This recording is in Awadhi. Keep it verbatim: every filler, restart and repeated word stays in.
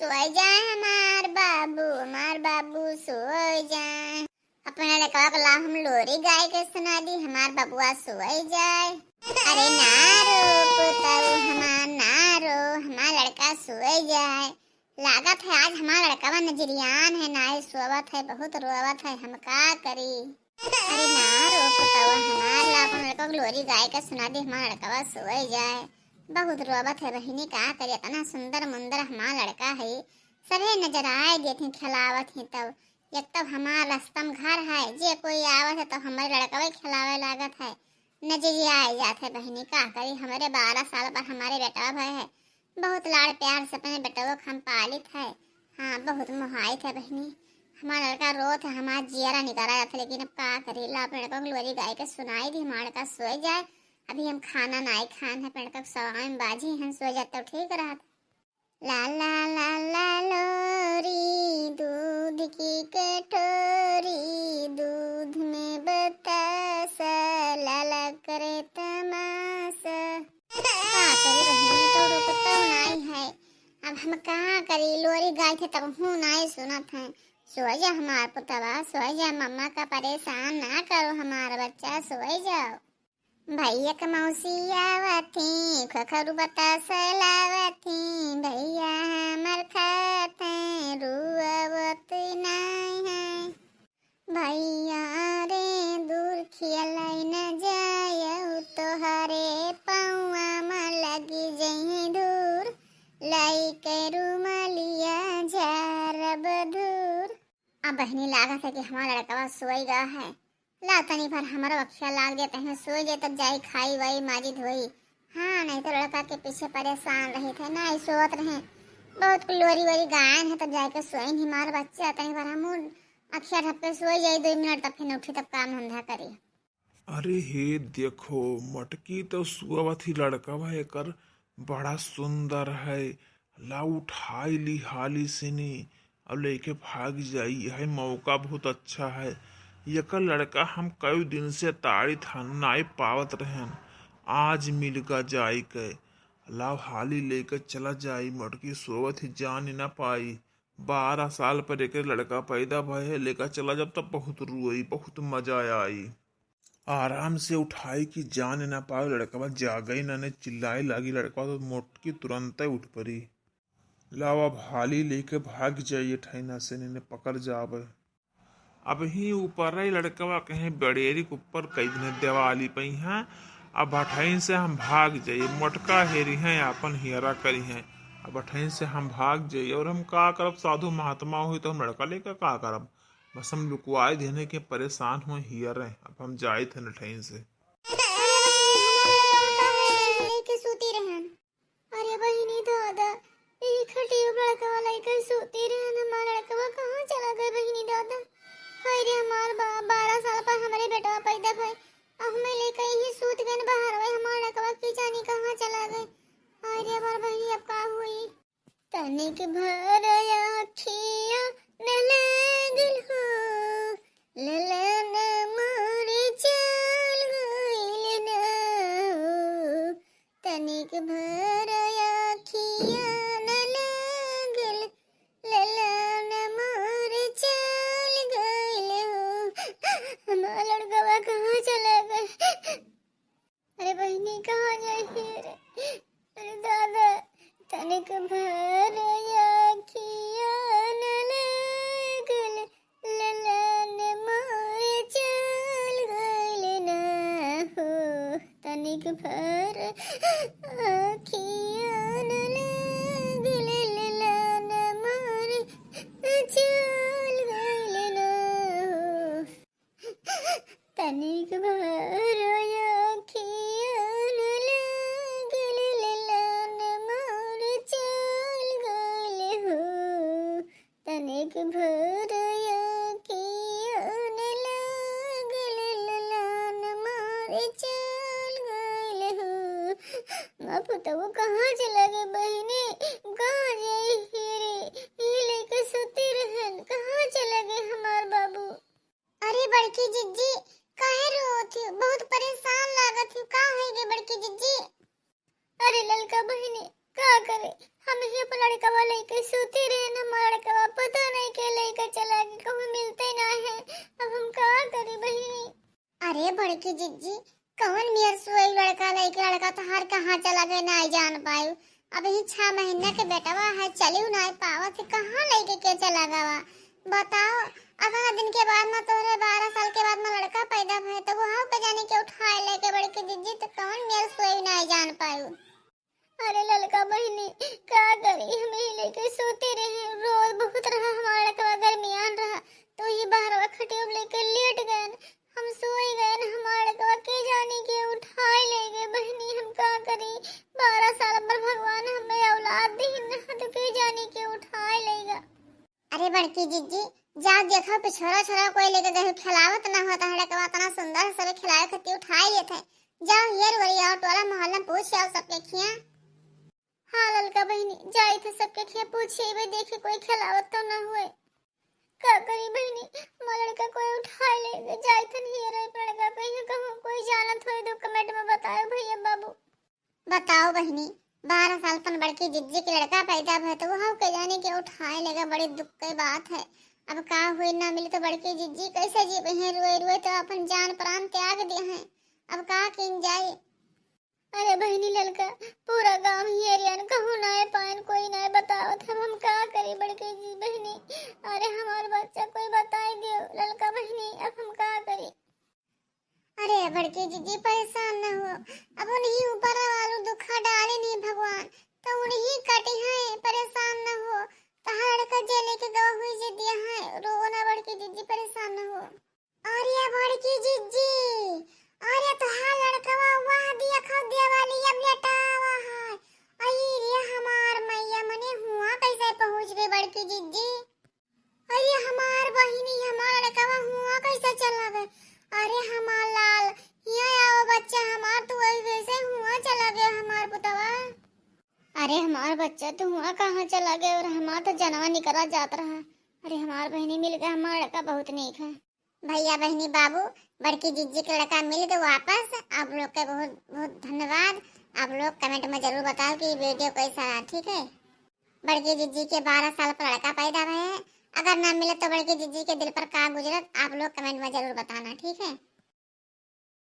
सोई जाए हमार बाबू, हमार बाबू सोई जाए। अपना लड़कवा के लाओ हम लोरी गाय के सुना दी, हमार बबुआ सोई जाए। अरे ना रो पुतऊ हमार, ना रो, हमार लड़का सोई जाए। लागत है आज हमार लड़कवा नजरियान है, नाई सोवत है, बहुत रोवत है, हम का करी? अरे ना रो पुतऊ हमार, लाओ अपन लड़कवा के लोरी गाय के सुना दी, हमार लड़कवा सोई जाए। बहुत रोवत है बहिनी, का करी, इतना सुंदर मुंदर हमार लड़का है, सभे नजर आए देत ही, खेलावत ही। तब एक तब हमार रस्ता में घर है, जे कोई आवत है तब हमारे लड़कवे खेलावे लागत है, नजरिया आए जात है बहिनी, का करी, हमारे बारह साल पर हमारे बेटवा भय है, बहुत लाड़ प्यार से अपने बेटवा के हम पालित है। हाँ, बहुत मोहाइत है बहिनी, हमार लड़का रोत है, हमार जियरा निकरा जात है, लेकिन अब का करी, ला अपन लड़का के लोरी गाय के सुनाई दी, हमार लड़का सोई जाए। अभी हम खाना नाई खान है, अपन लड़का के सवा में बाजी हम सोई जाते तो ठीक रहत। ला ला ला ला लोरी, दूध की कटोरी, दूध में बतासा, लाला करे तमासा। का करी बहिनी, तो रुकतो नाई है। अब हम का करी, लोरी गाय थे तब हूँ नाई सुनत है। सोई जा हमार पुतवा, सोई जा, मम्मा का परेशान ना करो, हमार बच्चा सोई जाओ। भैया के मौसी आवत ही, खखरू बतासा लावत ही, भैया हमर खात है, रुआवत नाई है। भैया रे दूर खियलाई न जायौ, तोहरे पौआ में लगी जइहे धूर, लइके रुमलिया झारब धूर। अब बहिनी लागत है कि हमार लड़कवा सोई गा है। ला तनी भर हमरो अखिया लाग दे, तहने सोई जे तब जाई खाई वाई माजी धोई। हाँ, नहीं तो लड़का के पीछे परेशान रही थे, ना ही सोवत रहे। बहुत लोरी वोरी गायन है, तब जाके सोई नहीं हमार बच्चा। तनी भर हम अखिया ढप के सोई जाई दो मिनट, तब फिर उठी, तब काम धंधा करी। अरे हे देखो, मटकी तो सुअवत ही लड़कवा एकर बड़ा सुंदर है। ला उठाई ली हाली सिनी और लेके भाग जाई। यह मौका बहुत अच्छा है। एकर लड़का हम कई दिन से ताड़ी थान नाई पावत रहन, आज मिल गा जाई के। लाव हाली लेके चला जाई, मटकी सोवत ही जान ना पाई। बारह साल पर एकर लड़का पैदा भय है, लेकर चला जब तब बहुत रोई, बहुत मजा आई। आराम से उठाई कि जान ना पावे, लड़कवा जागे ना, ने चिल्लाए लागी लड़कवा तो मोटकी तुरंते उठ पड़ी। लाव अब हाली लेके भाग जाइए, ठैना से ने पकड़ जावे। अब ही ऊपर रही लड़कवा कहीं बड़ेरी के ऊपर कई दिन देवाली पई हैं। अब भठैन से हम भाग जाइए, मोटका हेरी हैं, आपन हियरा करी हैं। अब भठैन से हम भाग जाइए, और हम का करब, साधु महात्मा हुई तो हम लड़का लेकर का करब? बस हम लुकवाए देने के परेशान हुए हियर हैं। अब हम जाइत हैं नठैन से। अरे बहिनी, हमार लड़कवा काहे लेके सूती रहन? अरे बहिनी दादा, ई खटिया पर लड़कवा लेके सूती रहन, हमार लड़कवा कहाँ चला गए बहिनी दादा? हाय रे हमार बा-, बारह साल पर हमरे बेटवा पैदा भय, अब हमें लेके यही सूत गए बाहर, वही हमार लड़कवा की जानी कहाँ चला गए। हाय रे हमार बहिनी, अब का हुई? तनिक भर आँखिया न लागल हो, ललन मोर चल गइल ना हो। तनिक भर आँखिया न लागल, ललन मोर चल गइल हो। हमार लड़कवा कहाँ चला गए? अरे बहिनी, कहाँ जाई रे? अरे दादा, तनिक भर आँखिया न लागल, ललन मोर चल गइल ना हो। तनिक भर आँखिया न लागल, ललन मोर चल गइल ना हो। तनिक भर आँखिया न लागल, ललन मोर चल गइल हो। तनिक भर आँखिया न लागल, ललन मोर चल गइल हो। माँ पुतवा कहाँ चला गए बहिनी? कहाँ जाई रे? ई लेके सुती रहन, कहाँ चला गए हमार बाबू? अरे बड़की जिज्जी, काहे रोत हो? बहुत परेशान लागत हो, का होइ गए बड़की जिज्जी? अरे ललका बहिनी, का करे, हम ही अपन लड़कवा लइके सूती रहे ना, हमार लड़कवा पता नहीं के लइके चला गए, कहूँ मिलते ना है। अब हम का करी बहिनी? अरे बड़की जिज्जी, कौन मेर सोई लड़का लइके, लड़का तोहार कहाँ चला गए ना जान पायु। अब ही छह महीना के बेटवा है, चलियो ना पावत है, कहाँ लइके के चला गवा बताओ। अतना दिन के बाद में तोहरे बारह साल के बाद में लड़का पैदा भए, तो वो के जाने के उठाए लइके बड़की जिज्जी, तो कौन मेर सोई ना जान पायु। अरे ललका बहिनी, का करी, हम ही लइके सोते रहे, रोज बहुत रहा हमार लड़कवा, गर्मियान रहा, तो ये बहरवा खटिया पे लइके लेट गएन, हम सोई गएन, हमार लड़कवा के जाने के उठाए ले गए बहिनी, हम का करी, बारह साल पर भगवान हमें औलाद दीन ना, तो के जाने के उठाए लेगा। अरे बड़की जिज्जी, जाओ देखो पिछोरा छोरा कोई लइके गए, खिलावत ना होता है, लड़कवा इतना सुंदर है, सबे खिलावे खातिर उठाए लेत है। जाओ हेर वरी आओ, टोला मोहल्ला में पूछ आओ सबके खिया। हाँ ललका बहिनी, जाई थे सबके खिया पूछे, भाई देखे कोई खिलावत तो ना हुए। का करी बहिनी, हमार लड़का कोई उठाए ले, जाई थे हेर लड़का कहीं कहूँ कोई जानत होए तो कमेंट में बताओ भैया बाबू। बताओ बहिनी, बारह साल पन बड़की जिज्जी के लड़का पैदा भए तो वो के जाने के उठाए लेगा, बड़ी दुख के बात है। अब का हुई ना मिली तो बड़की जिज्जी कैसे जी बहिन, रोए रोए तो अपन जान प्राण त्याग दिए हैं। अब का किन जाए। अरे बहिनी ललका, पूरा गांव ही एरियन कहूँ ना पायन, कोई ना बतावत, अब हम का करी बड़की जी बहिनी। अरे हमार बच्चा कोई बताई दियो ललका बहिनी, अब हम का करी। अरे बड़की जिज्जी परेशान न हो, अब उन्हीं ऊपर वालू दुखा डाले नहीं भगवान, तो उन्हीं कटी है, परेशान न हो। तहार लड़का जे लेके गवा हुई जे दिया है, रो ना बड़की जिज्जी, परेशान न हो। अरे बड़की जिज्जी, अरे तोहार लड़कवा वह दिया खो देवालिया बेटावा है। अई रे हमार मैया, मने हुआ कैसे पहुँच गई बड़की जिज्जी? अरे हमार बहिनी, हमार लड़कवा हुआ कैसे चला गए? अरे हमार लाल, हिया आओ बच्चा हमार, तू वही वैसे हुआ चला गया हमार पुतवा। अरे हमार बच्चा, तू हुआ कहाँ चला गया? और हमार तो जनवा निकला जात रहा। अरे हमार बहिनी मिल गया, हमार लड़का बहुत नीक है। भैया बहिनी बाबू, बड़की जिज्जी के लड़का मिल गए वापस। आप लोग के बहुत बहुत धन्यवाद। आप लोग कमेंट में जरूर बताओ कि वीडियो कैसा रहा, ठीक है? बड़की जिज्जी के बारह साल पर लड़का पैदा भए है। अगर ना मिले तो बड़की जिज्जी के दिल पर का गुजरत, आप लोग कमेंट में जरूर बताना, ठीक है?